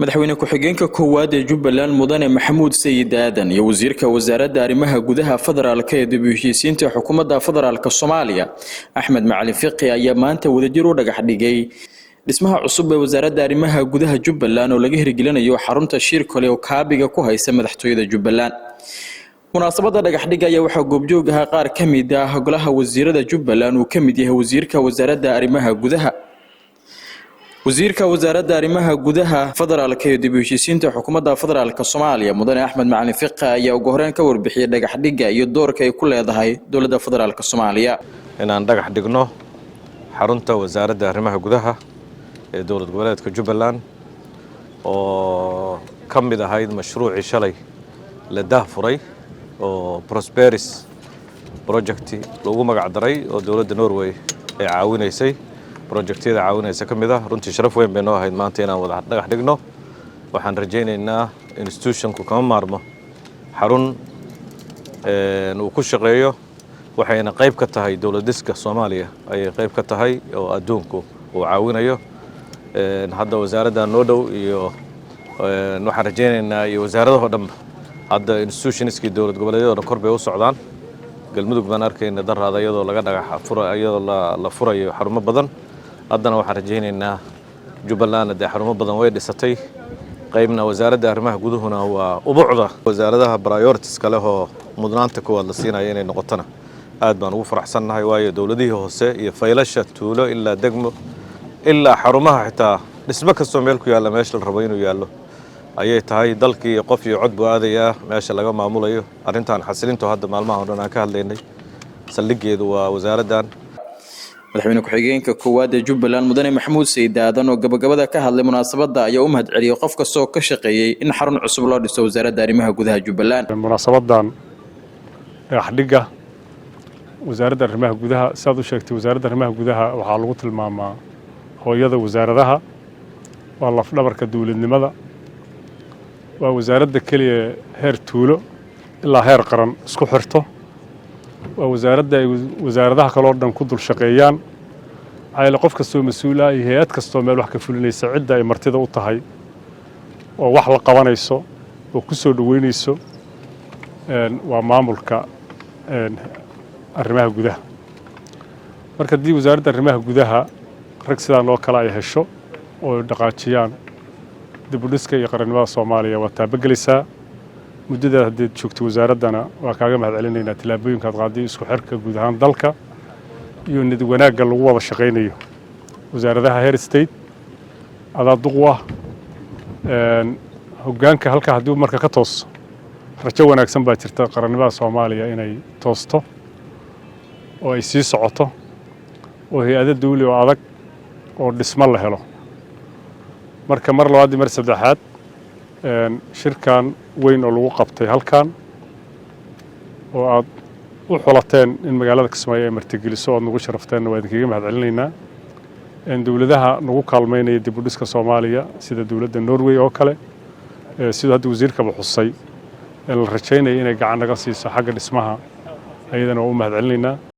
Madaxweyne ku-xigeenka koowaad ee Jubbaland, Mudane Maxamuud Sayid Aadan, iyo wasiirka Wasaaradda Arrimaha Gudaha, Federaalka ee dib u heshiisiinta Xukuumadda Federaalka Soomaaliya, Axmed Macalin Fiqi, ayaa maanta wadajir u dhagax dhigay dhismaha cusub ee Wasaaradda Arrimaha Gudaha Jubbaland oo laga hirgelinayo xarunta Shirkole oo kaabiga ku haysa madaxtooyada Jubbaland. Munaasabadda dhagaxdhigga ayaa waxaa goobjoog ahaa qaar ka mid ah golaha wasiirada Jubbaland, uu ka mid yahay wasiirka Wasaaradda Arrimaha Gudaha. Wasiirka Wasaaradda Arrimaha Gudaha, Federaalka iyo dib u heshiisiinta Xukuumadda Federaalka Soomaaliya, Mudane Axmed Macalin Fiqi, ayaa ugu horeyn ka warbixiyey dhagaxdhigga iyo doorka ay ku leedahay dowladda Federaalka Soomaaliya. Inaan dhagax dhigno xarunta Wasaaradda Arrimaha Gudaha ee dowlad goboleedka Jubbaland oo ka mid ahayd mashruucii shalay la daahfuray oo Prosperis project loogu magac daray oo dowladda Norway ay caawinaysay, projectyada caawinaysa ka mid ah. Runtii sharaf weyn bay noo ahayd maanta inaan wada dhagax dhigno. Waxaan rajaynaynaa institutionku kama maarmo xarun uu ku shaqeeyo, waxayna qayb ka tahay dowlad dhiska Soomaaliya ayay qayb ka tahay oo adduunku uu caawinayo. Hadda wasaaradda noo dhow iyo waxaan rajaynaynaa iyo wasaaradahoo dhanba, hadda institutionskii dowlad goboleedyado dhan kor bay u socdaan. Galmudug baan arkayna daraada iyadoo laga dhagax fura, iyadoo la furayo xarumo badan. Haddana waxaan rajaynaynaa Jubbalandna dee xarumo badan way dhisatay, qaybna Wasaaradda Arrimaha Guduhuna waa ubucda wasaaradaha priorities kale oo mudnaanta koowaad la siinayo inay noqotona aad baan ugu faraxsannahay, waayo dowladihii hoose iyo faylasha tuulo ilaa degmo ilaa xarumaha, xitaa dhismo kastoo meel ku yaalla, meesha la rabo inuu yaallo ayay tahay. Dalkii qof iyo cod buu aadayaa, meesha laga maamulayo arrintan xasilinto hadda maalmaha o dhan aan ka hadlaynay saldhiggeedu waa wasaaraddan. Madaxweyne ku-xigeenka koowaad ee Jubbaland, Mudane Maxamuud Sayid Aadan, oo gabagabada ka hadlay munaasabadda ayaa u mahadceliyey qof kastoo ka shaqeeyey in xarun cusub loo dhiso Wasaaradda Arrimaha Gudaha Jubbaland. Munaasabadan dhagaxdhigga Wasaaradda Arrimaha Gudaha, sidaad u sheegtay, Wasaaradda Arrimaha Gudaha waxaa lagu tilmaamaa hooyada wasaaradaha, waa lafdhabarka dowladnimada, waa wasaaradda keliya heer tuulo ilaa heer qaran isku xirto, waa wasaaradda ay wasaaradaha kaloo dhan ku dul shaqeeyaan. Maxaa yeele, qof kastoo mas-uul ah iyo hay-ad kastoo meel wax ka fulinaysa, cidda ay martida u tahay oo wax la qabanayso oo ku soo dhoweynayso waa maamulka arrimaha gudaha. Marka haddii Wasaaradda Arrimaha Gudaha rag sidaan oo kale ay hesho oo dhaqaajiyaan dib u dhiska iyo qarannimada Soomaaliya, waa taabagelaysaa. Muddadaad haddaad joogto wasaaraddana waa kaaga mahad celinaynaa tillaabooyinkaad qaaday, isku xirka guud ahaan dalka iyo nid wanaagga lagu wada shaqaynayo wasaaradaha heer state. Adaa duq u ah hoggaanka halka. Haddii marka ka tooso, rajo wanaagsan baa jirta qarannimada Soomaaliya inay toosto oo ay sii socoto oo hay-ado dawli oo adag oo dhismo la helo. Marka mar labaad iyo mar saddexaad, shirkan weyn oo lagu qabtay halkan oo aad u xulateen in magaalada Kismaayo ay martigeliso o aad nagu sharafteenna, waa idinkaga mahad celinaynaa. Dowladaha nagu kaalmaynaya dib u dhiska Soomaaliya, sida dowladda Norway oo kale, siduu hadda wasiirkaba xusay, ee la rajaynaya inay gacan naga siiso xagga dhismaha, ayadana waa u mahad celinaynaa.